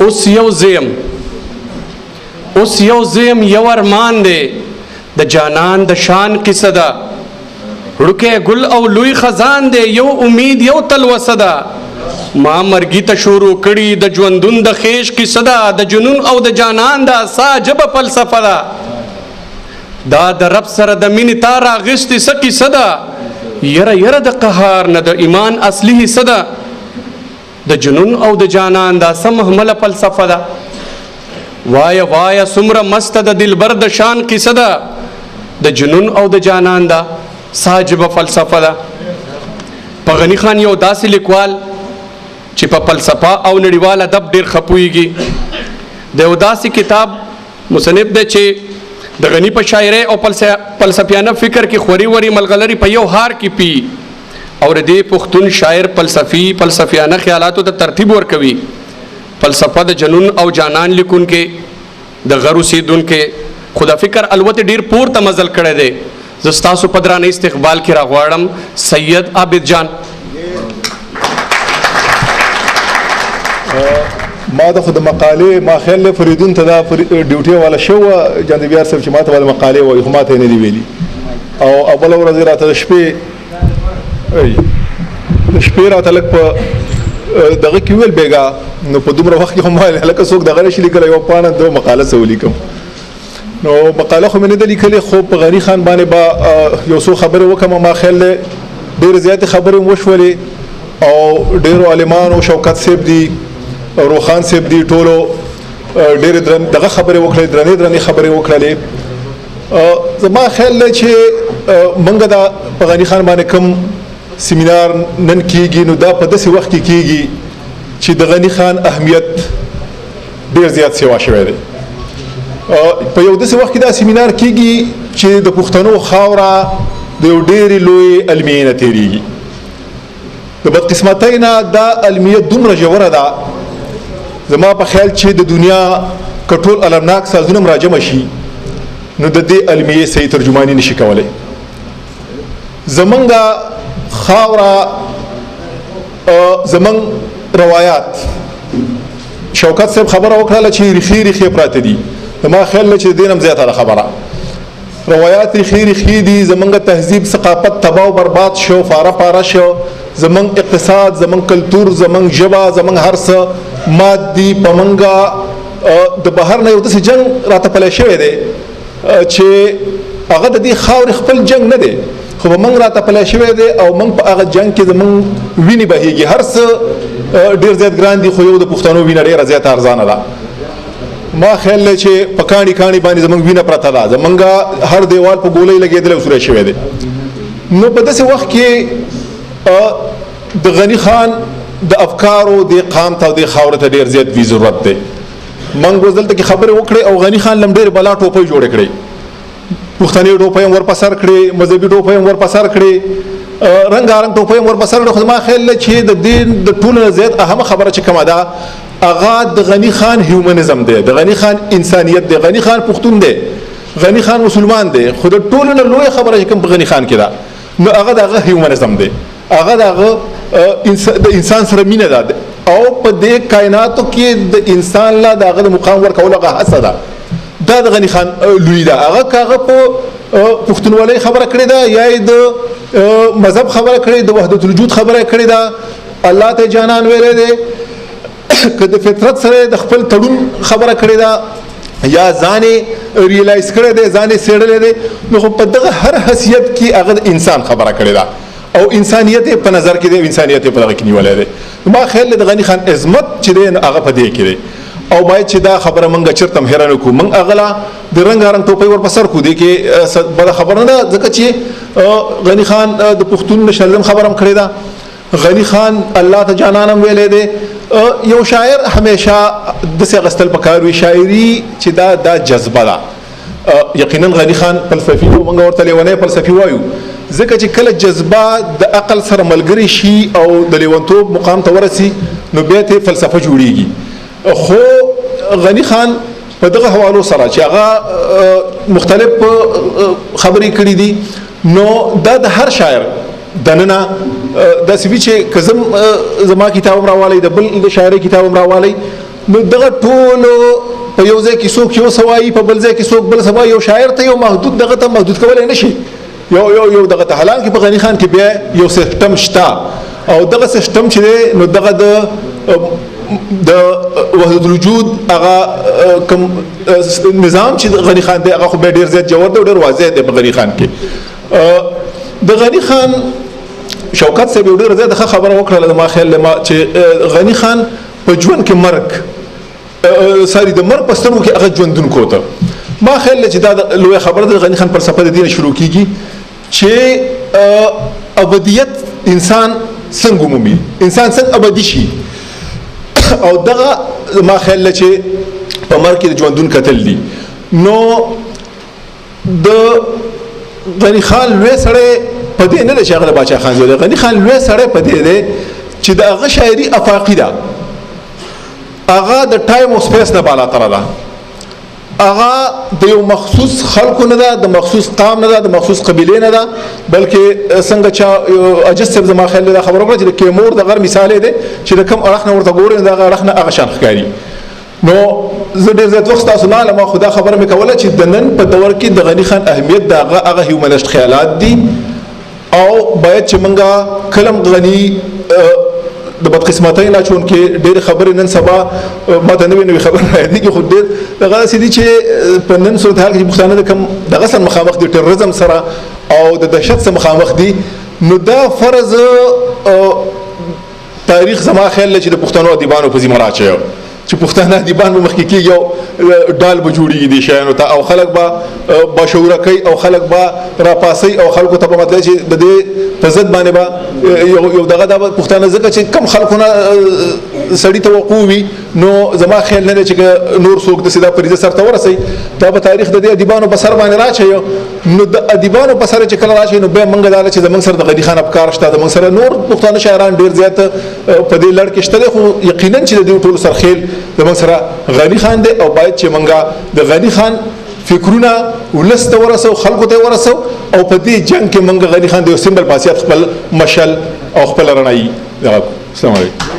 اوس یو زیم، اوس یو زیم یو ارمان دی، د جانان د شان قصه ده. وړوکی ګل او لوی خزان دی، یو امید یو تلوسه ده. ما مرګي ته شروع کړي د ژوندون د خیش قصه ده، د جنون او د جانان دا ساجب فلسفه ده. دا د رب سره د مینې تا راغستې څه قصه ده؟ یره یره د قهار نه د ایمان اصلي حصه ده. د جنون او د جانان دا څه مهمله فلسفه ده. وایه وایه څومره مسته د دلبر د شان قصه ده، د جنون او د جانان دا ساجبه فلسفه ده. په غني خان یو داسې لیکوال چې په فلسفه او نړیوال ادب ډېر ښه پوهېږي، د یو داسې کتاب مصنف دی چې د غني په شاعرۍ او فلسفیانه فکر کې خوري وري ملغلري په یو هار کې پی، او د دې پښتون شاعر فلسفي فلسفیانه خیالاتو ته ترتیب ورکوي. فلسفه د جنون او جانان لیکونکې، د غر اوسېدونکې، خو د فکر الوت ډېر پورته مزل کړی دی. زه ستاسو په درانه استقبال کې راغواړم سید عابد جان. ما د خو د مقالې ما خیال له فریدون ته دا ډیوټي والا شو جان بیار صاحب چې ما ته د مقالې وایي، خو ما ته یې نه دی ویلي. او بله ورځ یې راته د شپې د شپې راته لږ په دغه کې وویل بېګا، نو په دومره وخت کې خو ما هلکه څوک دغه نه شي لیکلی، یوه پاڼه دوه مقاله څه ولیکم. نو مقاله خو مې نه ده لیکلې، خو په غني خان باندې به یو څو خبرې وکړم. ما خیال دی ډېرې زیاتې خبرې هم وشولې او ډېرو عالمانو، شوکت صاحب دي، روخان صاحب دي، ټولو ډېرې دغه خبرې وکړلې، درنې درنې خبرې وکړلې. زما خیال دی چې موږ دا په غني خان باندې کوم سیمینار نن کیږي، نو دا په داسې وخت کې کیږي چې د غني خان اهمیت ډېر زیات سیوا شوی دی. په یو داسې وخت کې دا سیمینار کیږي چې د پښتنو خاوره د یو ډېرې لویې المیې نه تېرېږي. د بدقسمتۍ نه دا المیه دومره ژوره ده، زما په خیال چې د دنیا که ټول المناک سازونه هم راجمع شي نو د دې المیې صحیح ترجماني نشي کولی. زمونږ خاوره، زمونږ روایات، شوکت صاحب خبره وکړله چې ریښې ریښې پراته دي. زما خیال دی چې د دې نه هم زیاته ده خبره. روایات ریښې ریښې دي، زمونږ تهذیب ثقافت تباه او برباد شو، فاره پاره شو، زمونږ اقتصاد، زمونږ کلتور، زمونږ ژبه، زمونږ هر څه مات دي. په مونږ د بهر نه یو داسې جنګ راته پلی شوی دی چې هغه د دې خاورې خپل جنګ نه دی، خو په موږ راته پلی شوی دی او موږ په هغه جنګ کې زمونږ وینې بهیږي. هر څه ډېر زیات ګران دي، خو یو د پښتنو وینه ډېره زیاته ارزانه ده. ما خیال دی چې په کاڼي کاڼي باندې زمونږ وینه پرته ده، زمونږ هر دیوال په ګولۍ لګېدلی او سوری شوی دی. نو په داسې وخت کې د غني خان د افکارو دې قام ته او دې خاورې ته ډېر زیات وی ضرورت دی. موږ اوس دلته کې خبرې وکړې او غني خان لم ډېرې بلا ټوپۍ جوړې کړې، پښتنې ټوپۍ هم ورپه سر کړې، مذهبي ټوپۍ هم ورپه سر کړې، رنګارنګ ټوپۍ هم ورپه سر کړې. خو زما خیال دی چې د دین د ټولو نه زیات اهمه خبره چې کومه ده هغه د غني خان هیومنزم دی، د غني خان انسانیت دی. غني خان پښتون دی، غني خان مسلمان دی، خو د ټولو نه لویه خبره چې کوم په غني خان کې ده نو هغه د هغه هیومنزم دی، هغه د هغه د انسان سره مینه ده، او په دې کائناتو کې د انسان له د هغه د مقام ورکولو هغه هڅه ده. دا د غني خان لوی ده. هغه که هغه په پښتونولۍ خبره کړې ده یا یې د مذهب خبره کړې، د وحدت الوجود خبره کړې ده، الله ته جانان ویلی دی، که د فطرت سره د خپل تړون خبره کړې ده یا ځان یې ریلایز کړی دی، ځان یې څېړلی دی، نو خو په دغه هر حیثیت کې هغه د انسان خبره کړې ده او انسانیت یې په نظر کې دی او انسانیت یې په دغه کې نیولی دی. ما خیال دی د غني خان عظمت چې دی نو هغه په دې کې دی، او باید چې دا خبره موږ چېرته هم هېره نه کړو. موږ هغه لا د رنګارنګ ټوپۍ ور په سر کړو، دې کې بده خبره نه ده، ځکه چې غني خان د پښتون نشنلزم خبره هم کړې ده، غني خان الله ته جانان هم ویلی دی. یو شاعر همیشه داسې اخیستل پکار وي شاعري چې دا جذبه ده. یقینا غني خان فلسفي و، موږ ورته لیونی فلسفي وایو، ځکه چې کله جذبه د عقل سره ملګری شي او د لیونتوب مقام ته ورسي نو بیا ته فلسفه جوړیږي. خو غني خان په دغه حوالو سره چې هغه مختلف خبرې کړې دي، نو دا د هر شاعر دننه داسې وي چې که زما کتاب هم راوالی، د بل د شاعرۍ کتاب هم راوالی، نو دغه ټول په یو ځای کې څوک یو څه وایي، په بل ځای کې څوک بل څه وایي، یو شاعر ته یو محدود دغه ته محدود کولی نه شي. یو یو یو دغه ته، حالانکه په غني خان کې بیا یو سیستم شته، او دغه سیستم چې دی نو دغه د وحدت الوجود هغه کوم نظام چې غني خان دی هغه خو بیا ډېر زیات جوړ دی او ډېر واضح دی په غني خان کې. د غني خان شوکت صاحب یو ډېره زیاته ښه خبره وکړله، زما خیال دی ما چې غني خان په ژوند کې مرګ ساري د مرګ په سترګو کې هغه ژوندون کوته. ما خیال دی چې دا لویه خبره ده، غني خان فلسفه د دې نه شروع کېږي چې ابدیت انسان څنګه ومومي، انسان څنګه ابدي شي، او دغه ما خیال دی چې په مرګ کې د ژوندون کتل دي. نو د غني خان لوی سړی په دې نه دی چې هغه د باچا خان زوی دی، غني خان لوی سړی په دې دی چې د هغه شاعري افاقي ده، هغه د ټایم او سپیس نه بالاتره ده، هغه د یو مخصوص خلکو نه ده، د مخصوص قام نه ده، د مخصوص قبیلې نه ده، بلکې څنګه چې عاجز صاحب زما خیال دی دا خبره وکړه چې د کیمور د غر مثال دی چې د کوم اړخ نه ورته ګورې نو د هغه اړخ نه هغه شان ښکاري. نو زه ډېر زیات وخت تاسو نه علم، خو دا خبره مې کوله چې د نن په دور کې د غني خان اهمیت د هغه هغه هیومنسټ خیالات دي، او باید چې موږ کلم غني د بدقسمتۍ نه چونکې ډېرې خبرې نن سبا ما ته نوې نوې خبرې راځي، خو ډېر دغه داسې دي چې په نن صورتحال کې چې پښتانه د کوم دغه سره مخامخ دي، ټرورزم سره او د دهشت سره مخامخ دي، نو دا فرض تاریخ زما خیال دی چې د پښتنو ادیبانو په ذمه راچوي چې پښتانه ادیبان به مخکې کېږي او ډال به جوړېږي دې شیانو ته، او خلک به باشعوره کوي او خلک به راپاسوي، او خلکو ته به مطلب چې د دې په ضد باندې به یو دغه دا به پښتانه ځکه چې کم خلکو نه سړي توقع وي، نو زما خیال نه دی چې نور څوک داسې دا فریضه سر ته ورسوي، دا به تاریخ د دې ادیبانو په سر باندې راچوي. نو د ادیبانو په سر چې کله راشي نو بیا موږ دا چې زموږ سره د غني خان افکار شته، زموږ سره نور پښتانه شاعران ډېر زیات په دې لړ کې شته دی، خو یقینا چې د دې ټولو سرخیل زموږ سره غني خان دی، او باید چې موږ د غني خان فکرونه ولس ته ورسو، خلکو ته ورسو، او په دې جنګ کې موږ غني خان د یو سمبل په حیثیت خپل مشل او خپل رڼایي دغه. السلام علیکم.